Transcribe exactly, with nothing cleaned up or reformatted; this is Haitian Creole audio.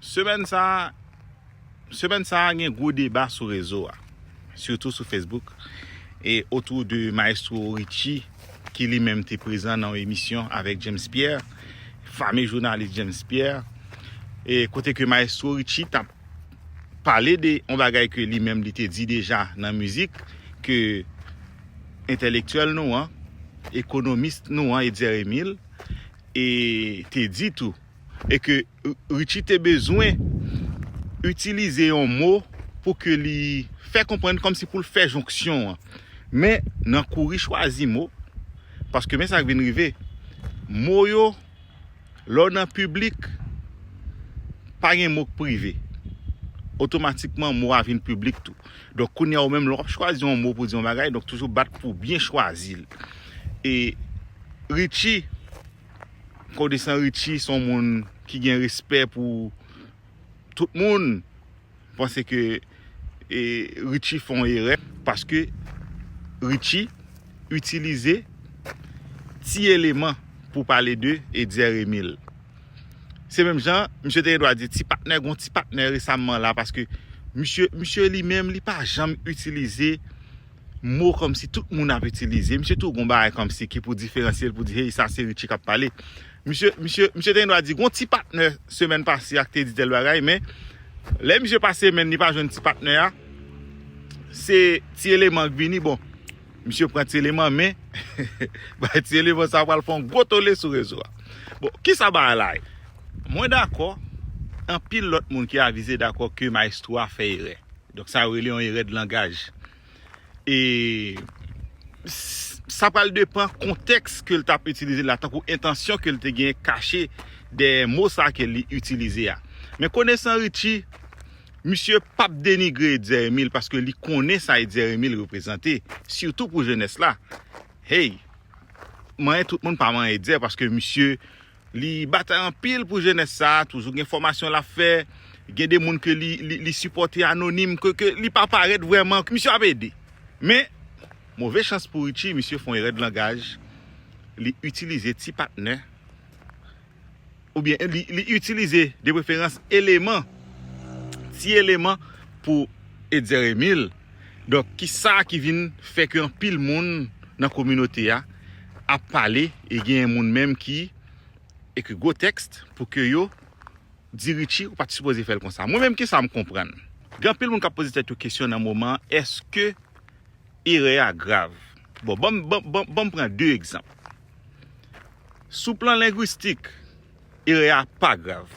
Semèn sa a, semèn sa a gen gwo deba sou rezo a, sitou sou Facebook, e otou de Maestro Richie, ki li menm te prezan nan yon emisyon avèk James Pierre, fame jounalis James Pierre, e kote ke Maestro Richie t ap pale de yon bagay ke li menm li te di deja nan mizik, ke entèlektyèl nou an, ekonomis nou an, Etzer Emile, e te di tou, e ke Richie te bezwen itilize yon mo pou ke li fè konprann, kòmsi pou l fè jonksyon an. Men nan kouri chwazi mo, paske men sa k vin rive, mo yo, lè w nan piblik, pa gen mo k prive. Otomatikman, mo a vin piblik tou. Donk, kounye a, ou menm, lè w ap chwazi yon mo pou di yon bagay, donk toujou bat pou byen chwazi l. E Richie, konesan Richie se yon moun ki gen respè pou tout moun, panse ke e, Richie fè yon erè, paske Richie itilize ti eleman pou pale de Etzer Emile. Se menm jan, misye te gen dwa di ti patnè, gon ti patnè resamman la, paske misye, misye li menm, li pa janm itilize mo kòmsi tout moun ap itilize. Misye tou gon bagay kòmsi ki pou diferansye l, pou di, hey, sa se Richie k ap pale. Misye, misye, misye te gen dwa di, gon ti patnè semèn pase a k te di tèl bagay, men lè misye pase men li pa jwenn ti patnè a, se ti eleman k vini, bon, misye pran ti eleman, men bay ti eleman sa pral fè yon gwo tole sou rezo a. Bon, kisa bagay la ye? Mwen dakò, anpil lòt moun ki avize dakò ke Maestro a fè erè. Donk sa yo rele yon erè de langaj. E s- sa pral depan kontèks ke l t ap itilize la, tankou entansyon ke l te gen kache dèyè mo sa ke li itilize a. Men konesan Richie, misye p ap denigre Etzer Emile paske li konnen sa Etzer Emile reprezante, sitou pou jenès la. Hey, manyen tout moun pa manyen Etzer paske misye li batay anpil pou jenès sa, toujou gen fòmasyon l ap fè, gen de moun ke li, li, li sipòte anonim, ke, ke li pa parèt vrèman, ke misye ap ede. Men, move chans pou Richie, misye fè yon erè de langaj, li itilize ti patnè, oubyen li, li itilize de preferans eleman, ti eleman pou Etzer Emile. Donk, kisa ki vin fè ke anpil moun nan kominote a ap pale e gen moun menm ki ekri gwo tèks pou ke yo di Richie, ou pa t sipoze fè l konsa. Mwen menm, kisa m konprann? Gen anpil moun k ap poze tèt yo kesyon nan moman an, èske erè a grav? Bon, ban m, ban, ban, ban m pran de egzanp. Sou plan lengwistik, erè a pa grav.